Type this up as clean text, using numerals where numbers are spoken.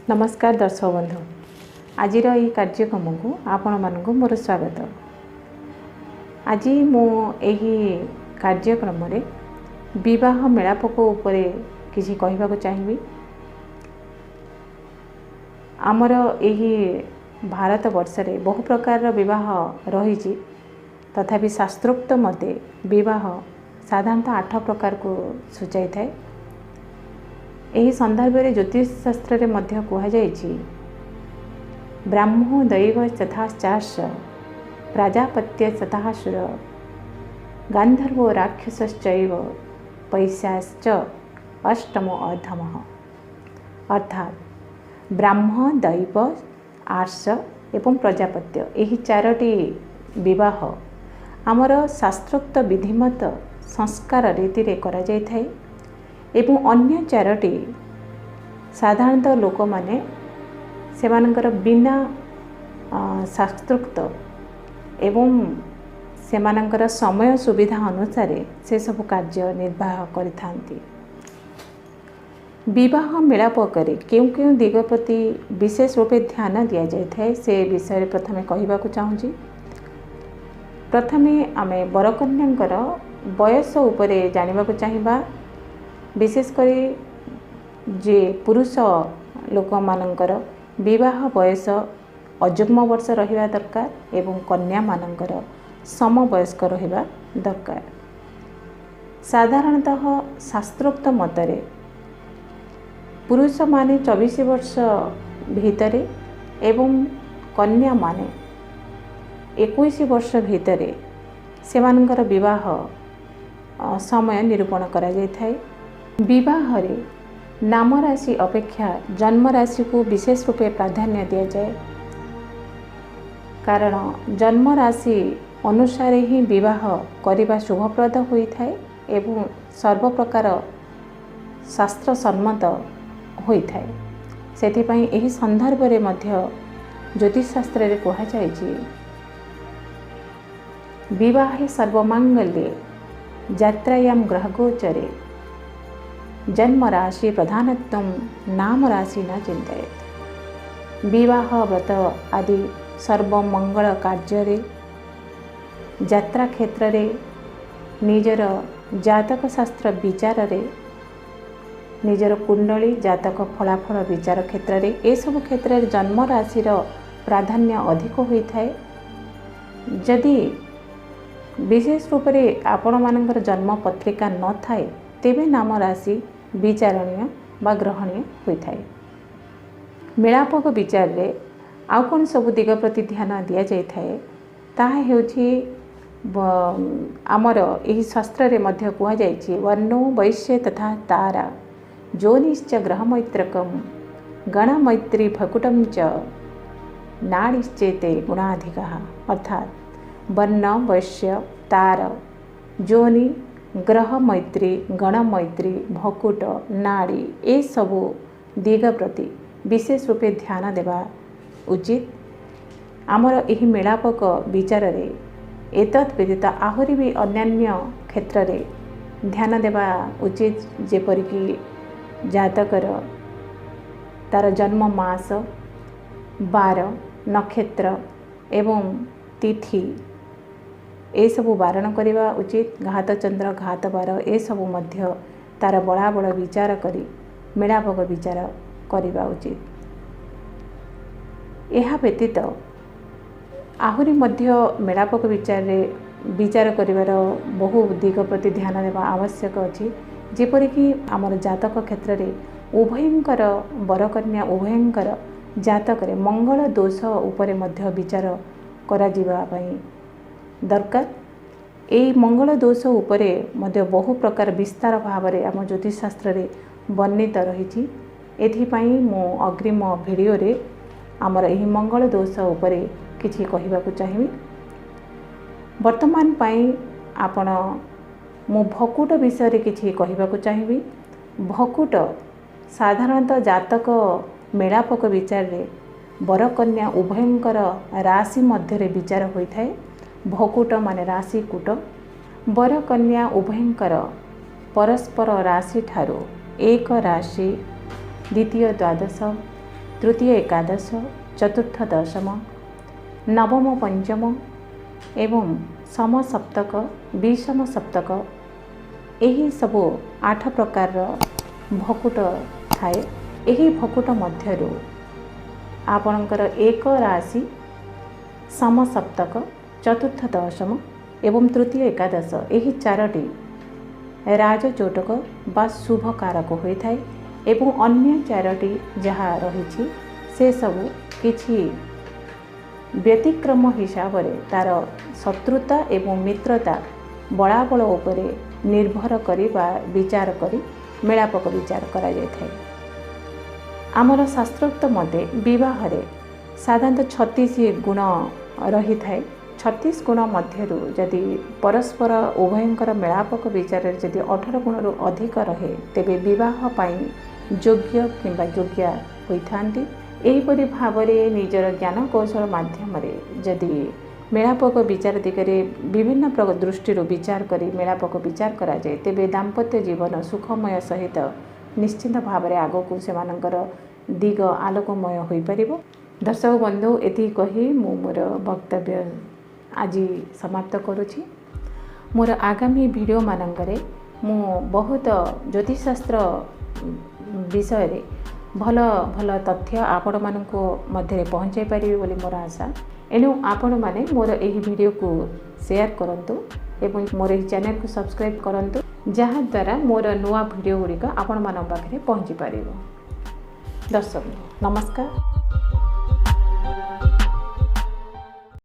ନମସ୍କାର ଦର୍ଶକ ବନ୍ଧୁ, ଆଜିର ଏହି କାର୍ଯ୍ୟକ୍ରମକୁ ଆପଣମାନଙ୍କୁ ମୋର ସ୍ୱାଗତ। ଆଜି ମୁଁ ଏହି କାର୍ଯ୍ୟକ୍ରମରେ ବିବାହ ମେଳାପକ ଉପରେ କିଛି କହିବାକୁ ଚାହିଁବି। ଆମର ଏହି ଭାରତ ବର୍ଷରେ ବହୁ ପ୍ରକାରର ବିବାହ ରହିଛି, ତଥାପି ଶାସ୍ତ୍ରୋକ୍ତ ମତେ ବିବାହ ସାଧାରଣତଃ 8 ପ୍ରକାରକୁ ସୂଚାଇଥାଏ। ଏହି ସନ୍ଦର୍ଭରେ ଜ୍ୟୋତିଷ ଶାସ୍ତ୍ରରେ ମଧ୍ୟ କୁହାଯାଇଛି, ବ୍ରାହ୍ମ ଦୈବ ତଥାଶ୍ଚାର୍ଷ ପ୍ରାଜାପତ୍ୟ ତଥାସୁର ଗାନ୍ଧର୍ବ ରାକ୍ଷସଶ୍ଚୈବ ପୈଶାଶ୍ଚ ଅଷ୍ଟମ ଅଧମଃ। ଅର୍ଥାତ୍ ବ୍ରାହ୍ମ, ଦୈବ, ଆର୍ଷ ଏବଂ ପ୍ରଜାପତ୍ୟ, ଏହି 4ଟି ବିବାହ ଆମର ଶାସ୍ତ୍ରୋକ୍ତ ବିଧିମତ ସଂସ୍କାର ରୀତିରେ କରାଯାଇଥାଏ ଏବଂ ଅନ୍ୟ 4ଟି ସାଧାରଣତଃ ଲୋକମାନେ ସେମାନଙ୍କର ବିନା ଶାସ୍ତ୍ରୋକ୍ତ ଏବଂ ସେମାନଙ୍କର ସମୟ ସୁବିଧା ଅନୁସାରେ ସେସବୁ କାର୍ଯ୍ୟ ନିର୍ବାହ କରିଥାନ୍ତି। ବିବାହ ମେଳାପକରେ କେଉଁ କେଉଁ ଦିଗ ପ୍ରତି ବିଶେଷ ରୂପେ ଧ୍ୟାନ ଦିଆଯାଇଥାଏ, ସେ ବିଷୟରେ ପ୍ରଥମେ କହିବାକୁ ଚାହୁଁଛି। ପ୍ରଥମେ ଆମେ ବରକନ୍ୟାଙ୍କର ବୟସ ଉପରେ ଜାଣିବାକୁ ଚାହିଁବା। ବିଶେଷ କରି ଯେ ପୁରୁଷ ଲୋକମାନଙ୍କର ବିବାହ ବୟସ ଅଯୁଗ୍ମ ବର୍ଷ ରହିବା ଦରକାର ଏବଂ କନ୍ୟାମାନଙ୍କର ସମବୟସ୍କ ରହିବା ଦରକାର। ସାଧାରଣତଃ ଶାସ୍ତ୍ରୋକ୍ତ ମତରେ ପୁରୁଷମାନେ 24 ବର୍ଷ ଭିତରେ ଏବଂ କନ୍ୟାମାନେ 21 ବର୍ଷ ଭିତରେ ସେମାନଙ୍କର ବିବାହ ସମୟ ନିରୂପଣ କରାଯାଇଥାଏ। ବିବାହରେ ନାମ ରାଶି ଅପେକ୍ଷା ଜନ୍ମରାଶିକୁ ବିଶେଷ ରୂପେ ପ୍ରାଧାନ୍ୟ ଦିଆଯାଏ, କାରଣ ଜନ୍ମରାଶି ଅନୁସାରେ ହିଁ ବିବାହ କରିବା ଶୁଭପ୍ରଦ ହୋଇଥାଏ ଏବଂ ସର୍ବପ୍ରକାର ଶାସ୍ତ୍ରସମ୍ମତ ହୋଇଥାଏ। ସେଥିପାଇଁ ଏହି ସନ୍ଦର୍ଭରେ ମଧ୍ୟ ଜ୍ୟୋତିଷଶାସ୍ତ୍ରରେ କୁହାଯାଇଛି, ବିବାହେ ସର୍ବମାଙ୍ଗଲ୍ୟେ ଯାତ୍ରାୟାମ ଗ୍ରହଗୋଚରେ ଜନ୍ମରାଶି ପ୍ରଧାନତ୍ୱം ନାମ ରାଶି ନ ଚିନ୍ତୟେତ୍। ବିବାହ ବ୍ରତ ଆଦି ସର୍ବମଙ୍ଗଳ କାର୍ଯ୍ୟରେ, ଯାତ୍ରା କ୍ଷେତ୍ରରେ, ନିଜର ଜାତକ ଶାସ୍ତ୍ର ବିଚାରରେ, ନିଜର କୁଣ୍ଡଳୀ ଜାତକ ଫଳାଫଳ ବିଚାର କ୍ଷେତ୍ରରେ, ଏସବୁ କ୍ଷେତ୍ରରେ ଜନ୍ମରାଶିର ପ୍ରାଧାନ୍ୟ ଅଧିକ ହୋଇଥାଏ। ଯଦି ବିଶେଷ ରୂପରେ ଆପଣମାନଙ୍କର ଜନ୍ମ ପତ୍ରିକା ନଥାଏ, ତେବେ ନାମ ରାଶି ବିଚାରଣୀୟ ବା ଗ୍ରହଣୀୟ ହୋଇଥାଏ। ମେଳାପକ ବିଚାରରେ ଆଉ କ'ଣ ସବୁ ଦିଗ ପ୍ରତି ଧ୍ୟାନ ଦିଆଯାଇଥାଏ, ତାହା ହେଉଛି ଆମର ଏହି ଶାସ୍ତ୍ରରେ ମଧ୍ୟ କୁହାଯାଇଛି, ବର୍ଣ୍ଣୋ ବୈଶ୍ୟ ତଥା ତାରା ଯୋନିଶ୍ଚ ଗ୍ରହମୈତ୍ରକମ୍ ଗଣମୈତ୍ରୀ ଭକୁଟಂ ଚ ନାଡ଼ିଶ୍ଚେତେ ଗୁଣାଧିକା। ଅର୍ଥାତ୍ ବର୍ଣ୍ଣ, ବୈଶ୍ୟ, ତାର, ଯୋନି, ଗ୍ରହ ମୈତ୍ରୀ, ଗଣମୈତ୍ରୀ, ଭକୁଟ, ନାଡ଼ି ଏସବୁ ଦିଗ ପ୍ରତି ବିଶେଷ ରୂପେ ଧ୍ୟାନ ଦେବା ଉଚିତ। ଆମର ଏହି ମେଳାପକ ବିଚାରରେ ଏତଦ୍ ବ୍ୟତୀତ ଆହୁରି ବି ଅନ୍ୟାନ୍ୟ କ୍ଷେତ୍ରରେ ଧ୍ୟାନ ଦେବା ଉଚିତ, ଯେପରିକି ଜାତକର ତାର ଜନ୍ମ ମାସ, ବାର, ନକ୍ଷତ୍ର ଏବଂ ତିଥି ଏସବୁ ବାରଣ କରିବା ଉଚିତ। ଘାତଚନ୍ଦ୍ର, ଘାତବାର ଏସବୁ ମଧ୍ୟ ତାର ବଳାବଳ ବିଚାର କରି ମେଳାପକ ବିଚାର କରିବା ଉଚିତ। ଏହା ବ୍ୟତୀତ ଆହୁରି ମଧ୍ୟ ମେଳାପକ ବିଚାରରେ ବିଚାର କରିବାର ବହୁ ଦିଗ ପ୍ରତି ଧ୍ୟାନ ଦେବା ଆବଶ୍ୟକ ଅଛି, ଯେପରିକି ଆମର ଜାତକ କ୍ଷେତ୍ରରେ ଉଭୟଙ୍କର, ବରକନ୍ୟା ଉଭୟଙ୍କର ଜାତକରେ ମଙ୍ଗଳ ଦୋଷ ଉପରେ ମଧ୍ୟ ବିଚାର କରାଯିବା ପାଇଁ ଦରକାର। ଏହି ମଙ୍ଗଳ ଦୋଷ ଉପରେ ମଧ୍ୟ ବହୁ ପ୍ରକାର ବିସ୍ତାର ଭାବରେ ଆମ ଜ୍ୟୋତିଷଶାସ୍ତ୍ରରେ ବର୍ଣ୍ଣିତ ରହିଛି। ଏଥିପାଇଁ ମୁଁ ଅଗ୍ରିମ ଭିଡ଼ିଓରେ ଆମର ଏହି ମଙ୍ଗଳ ଦୋଷ ଉପରେ କିଛି କହିବାକୁ ଚାହିଁବି। ବର୍ତ୍ତମାନ ପାଇଁ ଆପଣ ମୁଁ ଭକୁଟ ବିଷୟରେ କିଛି କହିବାକୁ ଚାହିଁବି। ଭକୁଟ ସାଧାରଣତଃ ଜାତକ ମେଳାପକ ବିଚାରରେ ବରକନ୍ୟା ଉଭୟଙ୍କର ରାଶି ମଧ୍ୟରେ ବିଚାର ହୋଇଥାଏ। ଭକୁଟ ମାନେ ରାଶିକୂଟ। ବରକନ୍ୟା ଉଭୟଙ୍କର ପରସ୍ପର ରାଶିଠାରୁ 1 ରାଶି, ଦ୍ୱିତୀୟ ଦ୍ୱାଦଶ, ତୃତୀୟ ଏକାଦଶ, ଚତୁର୍ଥ ଦଶମ, ନବମ ପଞ୍ଚମ ଏବଂ ସମସପ୍ତକ, ବିଷମ ସପ୍ତକ, ଏହି ସବୁ 8 ପ୍ରକାରର ଭକୁଟ ଥାଏ। ଏହି ଭକୁଟ ମଧ୍ୟରୁ ଆପଣଙ୍କର ଏକ ରାଶି, ସମସପ୍ତକ, ଚତୁର୍ଥ ଦଶମ ଏବଂ ତୃତୀୟ ଏକାଦଶ, ଏହି 4ଟି ରାଜଚୋଟକ ବା ଶୁଭକାରକ ହୋଇଥାଏ ଏବଂ ଅନ୍ୟ 4ଟି ଯାହା ରହିଛି ସେସବୁ କିଛି ବ୍ୟତିକ୍ରମ ହିସାବରେ ତା'ର ଶତ୍ରୁତା ଏବଂ ମିତ୍ରତା ବଳାବଳ ଉପରେ ନିର୍ଭର କରି ବା ବିଚାର କରି ମେଳାପକ ବିଚାର କରାଯାଇଥାଏ। ଆମର ଶାସ୍ତ୍ରୋକ୍ତ ମତେ ବିବାହରେ ସାଧାରଣତଃ 36 ଗୁଣ ରହିଥାଏ। 36 ଗୁଣ ମଧ୍ୟରୁ ଯଦି ପରସ୍ପର ଉଭୟଙ୍କର ମେଳାପକ ବିଚାରରେ ଯଦି 18 ଗୁଣରୁ ଅଧିକ ରହେ, ତେବେ ବିବାହ ପାଇଁ ଯୋଗ୍ୟ କିମ୍ବା ଯୋଗ୍ୟା ହୋଇଥାନ୍ତି। ଏହିପରି ଭାବରେ ନିଜର ଜ୍ଞାନ କୌଶଳ ମାଧ୍ୟମରେ ଯଦି ମେଳାପକ ବିଚାର ଦିଗରେ ବିଭିନ୍ନ ଦୃଷ୍ଟିରୁ ବିଚାର କରି ମେଳାପକ ବିଚାର କରାଯାଏ, ତେବେ ଦାମ୍ପତ୍ୟ ଜୀବନ ସୁଖମୟ ସହିତ ନିଶ୍ଚିତ ଭାବରେ ଆଗକୁ ସେମାନଙ୍କର ଦିଗ ଆଲୋକମୟ ହୋଇପାରିବ। ଦର୍ଶକ ବନ୍ଧୁ, ଏତିକି କହି ମୁଁ ମୋର ବକ୍ତବ୍ୟ ଆଜି ସମାପ୍ତ କରୁଛି। ମୋର ଆଗାମୀ ଭିଡ଼ିଓ ମାନଙ୍କରେ ମୁଁ ବହୁତ ଜ୍ୟୋତିଷଶାସ୍ତ୍ର ବିଷୟରେ ଭଲ ଭଲ ତଥ୍ୟ ଆପଣମାନଙ୍କୁ ମଧ୍ୟରେ ପହଞ୍ଚାଇ ପାରିବି ବୋଲି ମୋର ଆଶା। ଏଣୁ ଆପଣମାନେ ମୋର ଏହି ଭିଡ଼ିଓକୁ ସେୟାର କରନ୍ତୁ ଏବଂ ମୋର ଏହି ଚ୍ୟାନେଲକୁ ସବସ୍କ୍ରାଇବ୍ କରନ୍ତୁ, ଯାହାଦ୍ୱାରା ମୋର ନୂଆ ଭିଡ଼ିଓ ଗୁଡ଼ିକ ଆପଣମାନଙ୍କ ପାଖରେ ପହଞ୍ଚି ପାରିବ। ଦର୍ଶକ, ନମସ୍କାର।